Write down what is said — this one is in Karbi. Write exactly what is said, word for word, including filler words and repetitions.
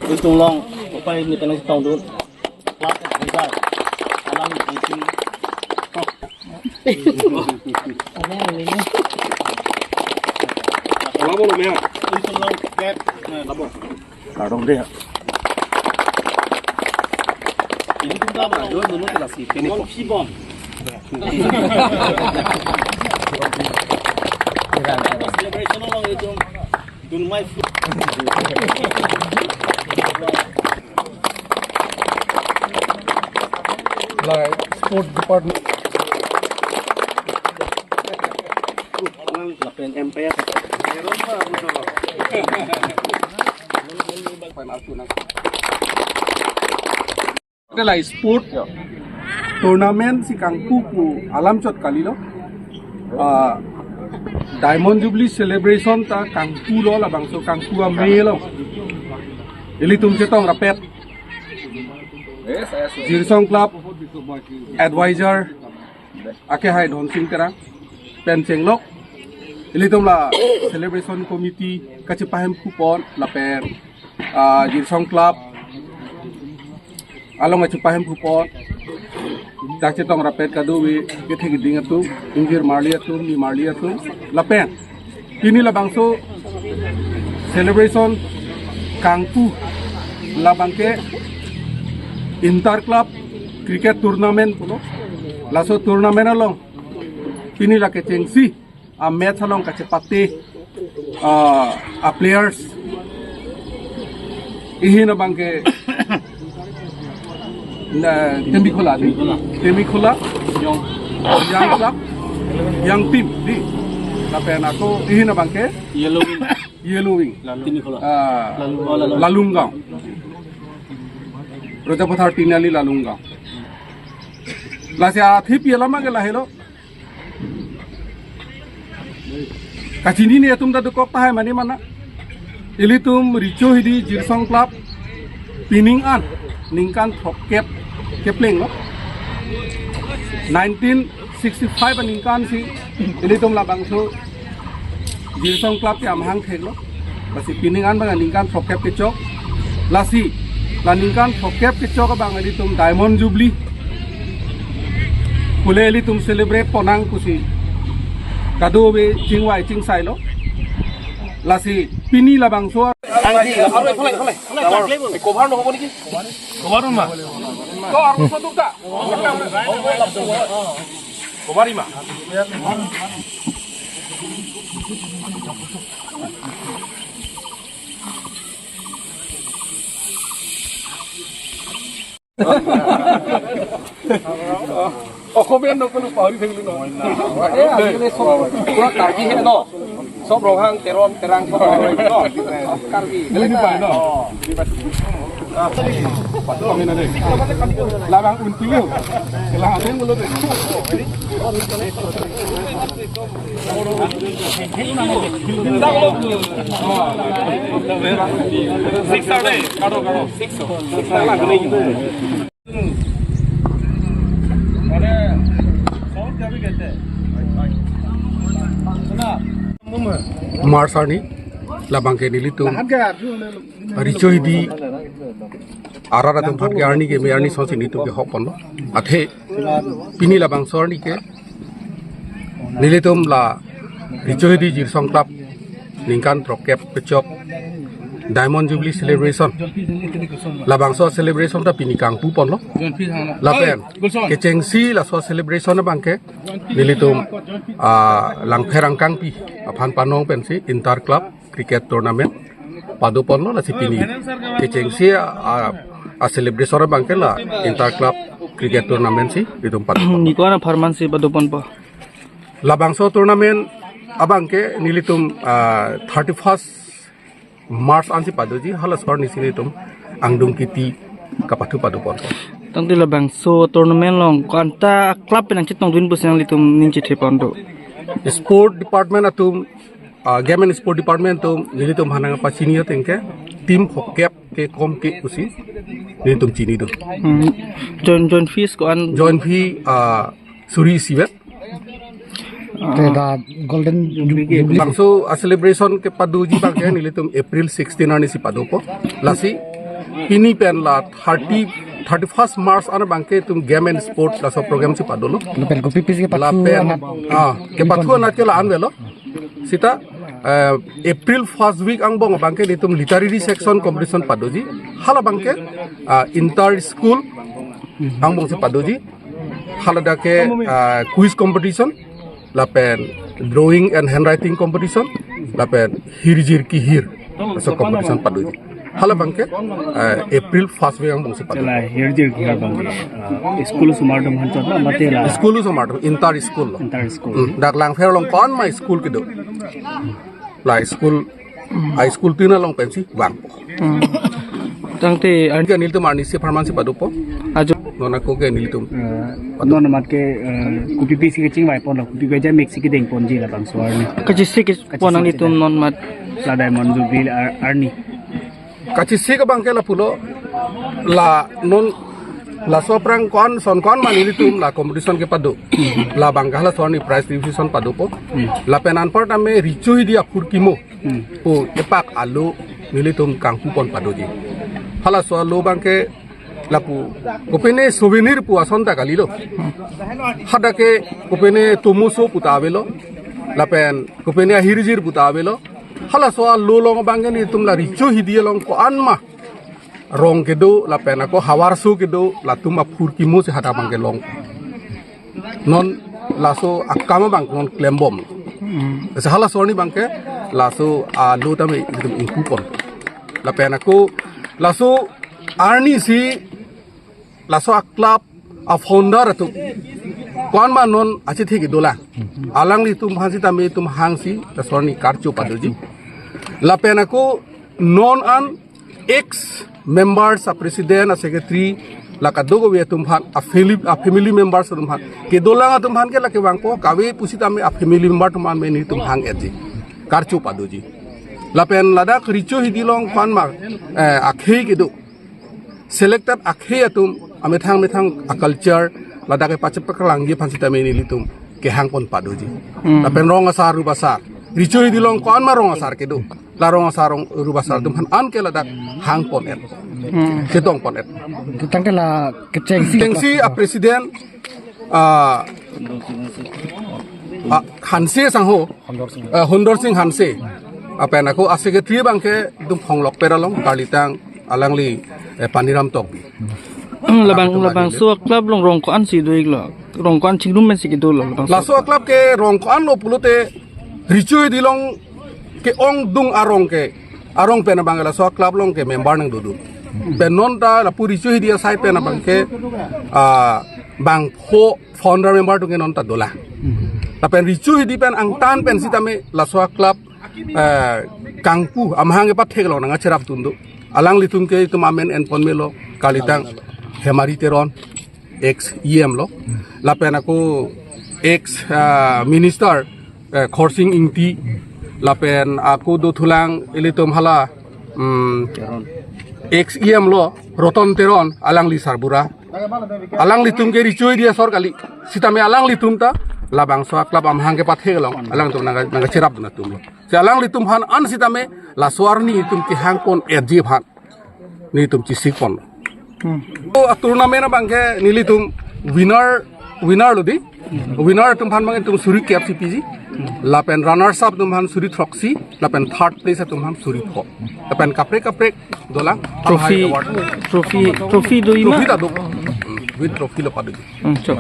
Ilitum along upai ni penang tongdun. Alam ni penang. Labo lo mea. Ilitum along kep. Labo. Kardom dei. Ilitum ta ba, dua dulu ke lasi, pini kok. Celebration along ilitum dun mai fu. Lai, sport department. Lapen M P S. Pen aku nang. Ate la sport tournament si kangpu pu alam chot kalilo. Ah, Diamond Jubilee celebration ta kangpulo, labangso kangpu amelo. Ilitum chetong rapet. Jirsong Club advisor akehai Dhonsing Terang pen chenglok. Ilitum la celebration committee kachepahemphu pon lapen, ah, Jirsong Club along kachepahemphu pon. Dak chetong rapet kadokave kethek ding atum, ingjir marli atum, ni marli atum, lapen pini labangso celebration kangpu labangke inter club cricket tournament pulo. Laso tournament along pini lake chengsi a match along kachepate, ah, a players ihin abangke na Temikhola di. Temikhola. Young. Young club. Young team di. Lapen ako ihin abangke Yellow Wing. Yellow Wing. Lalu. Temikhola. Ah, Lalu. Oh, Lalu. Lalunggaon. Rojapathar Tinali Lalunggaon. Lasi athip yelama ke lahelo. Kachinine atum ta dokok tahai mane mana. Ilitum Richo Hidi Jirsong Club pining an ningkan throkkep keplenglo. Nineteen sixty-five aningkan si ilitum labangso Jirsong Club ke amahang theklo. Lasi pining an bang ningkan throkkep kechok. Lasi la ningkan throkkep kechok abang ilitum Diamond Jubilee kule ilitum celebrate ponnang pusi kadokave chingvai chingsailo. Lasi pini labangso. Cover no hobo niki? Cover ma. To aru so dukta. Cover ma. Asamiya নকলো, পাহৰি থাকিলো নহয়। এই আজিকালি চব পুৰা কাৰ্বিহে ন? চব ৰংহাং, তেৰণ, তেৰাং, চব কাৰ্বি ন? কাৰ্বি। বুজি পায় ন? অ, বুজি পাইছো। Labang untilu. Labang pen mulut. Six are there. Karo, karo. Six. Six are there. March arni labangke nelitum Richo Hidi arat atum aphan ke arni keme arni songsi nelitum kehok ponlo. Athe pini labangso arni ke nelitum la Richo Hidi Jirsong Club ningkan throkkep kechok Diamond Jubilee celebration. Labangso celebration ta pini kangpu ponlo. Lapen kechengsi laso celebration abangke nelitum, ah, Langpher Angkangpi aphan panong pensi inter club cricket tournament pado ponlo, lasi pini kechengsi a, a, a celebration abangke la inter club cricket tournament si itum pado ponlo. Ni ko-an apharman si pado ponpo? Labangso tournament abangke nelitum, ah, thirty-first March ansi padoji, halaso arni si nelitum angdung kiti kapathu pado ponpo. Tangte labangso tournament along ko-anta club pen nangchetongdun pusi nanglitum ning chethe pon do? Sport department atum, ah, game and sport department atum nelitum aphan nangpachini ateng ke team throkkep ke komke pusi nelitum chinidun. Hmm. Join, join fees ko-an? Join fee, ah, suri isi vet. Te dak Golden Jubilee. Labangso a celebration kepadoji abangke nelitum April sixteen arnisi padopo. Lasi pini pen la thirty, thirty-first March an abangke itum game and sport laso program si padolo. Lapen kopi pisi kepathu lapen anat, ah, kepathu anat ke la-an avelo. Seta, eh, April first week angbong abangke nelitum literary section competition padoji. Hala abangke, ah, inter school angbong si padoji. Hala dak ke, ah, quiz competition, lapen drawing and handwriting competition, lapen hirjir kihir laso competition padoji. Hala abangke, eh, April first week angbong si pado. Te la hirjir kihir abang, eh, school osomar atum aphan chot lo, mate la school osomar atum, inter school lo. Inter school. Hmm, dak Langpher along ko-an ma school kedo. La school, a school tin along pensi vangpo. Hmm. Tangte ar- Anke nelitum arnisi apharman si padopo. Ajo. Non ako ke nelitum. Eh, non amat ke, eh, kopi pisi kechingvai ponlo, kopi pisi mix si kedeng ponji labangso arni. Kachesik pon nanglitum non amat. La Diamond Jubilee ar-, arni. Kachesik abangke lapulo, la non laso aphrang ko-an son ko-an ma nelitum la competition kepado. Labangke halaso arni prize distribution padopo. Hmm. Lapen anpar tame Richo Hidi aphurkimo. Hmm. Pu epak alo nelitum kangpu pon padoji. Halaso alo abangke lapu kopine souvenir pu ason ta kalilo. Hadak ke kopine tomoso pu ta avelo. Lapen kopine ahirjir pu ta avelo. Halaso alo along abangke nelitum la Richo Hidi along ko-an ma rong kedo, lapen ako havarso kedo, latum aphurkimo si hadak abangke long. Non laso akam abang non klembom. Hmm. Sa halaso arni abangke laso alo tame nelitum ingpu pon. Lapen ako laso arnisi laso a club a founder atum ko-an ma non achethe kedolang. Alanglitum aphan sitame itum hangsi laso arni karcho padoji. Lapen ako non an ex members, a president, a secretary, la kadokave atum aphan, a family, a family members atum aphan, kedolang atum aphan ke lake vangpo, kave pusitame a family member atum aphan me nelitum hang-etji, karcho padoji. Lapen ladak Richo Hidi along ko-an ma, eh, akhei kedo, selected akhei atum amethang methang a culture ladak kepachepaklang ji aphan sitame nelitum kehang pon padoji. Hmm. Lapen rong asar rup asar, Richo Hidi along ko-an ma rong asar kedo, la rong asar rong rup asar atum aphan anke ladak hang pon-et. Hmm. Chetong pon-et. Tangte la kechengsi, kechengsi a president, ah, ah, Hanse sangho, ah, Hondor Sing Hanse. Lapen ako a secretary abangke itum Phonglokpet along, kalitang alangli, eh, Paniram Tokbi. Hmm, labang, labangso a club along rong ko-an si do-iklo? Rong ko-an chingrum pensi kedo lo labangso? Laso a club ke rong ko-an lo pulote Richo Hidi along ke-ongdung arong ke, arong pen abang laso a club along ke member nangdodun. Pen non ta lapu Richo Hidi asai pen abangke, ah, bangpho founder member atum ke non ta dolang. Lapen Richo Hidi pen angtan pen sitame laso a club, eh, kangpu amahang kepathek along nangkacherapdun do. Alanglitum ke itum amen en pon melo, kalitang Hemari Teron, ex E M lo. Lapen ako ex, ah, minister, eh, Khorsing Ingti. Lapen ako dothulang ilitum hala, hmm, ex E M lo, Roton Teron, alangli sarbura. Alanglitum ke Richo Hidi asor kali. Sitame alanglitum ta labangso a club amahang kepathek along alanglitum nangka, nangkacherapdun atum lo. Si alanglitum aphan an sitame laso arni itum kehang pon-etji aphan nelitum chesik pon. Hmm. To a tournament abangke nelitum winner, winner lo di. Winner atum aphan abang itum suri kep si piji. Lapen runners up atum aphan suri throksi, lapen third place atum aphan suri pho. Lapen kaprek kaprek dolang. Trophy, high award. Trophy, trophy do-ik ma? Trophy ta do. Hmm, with trophy lo padoji. Hmm, chok.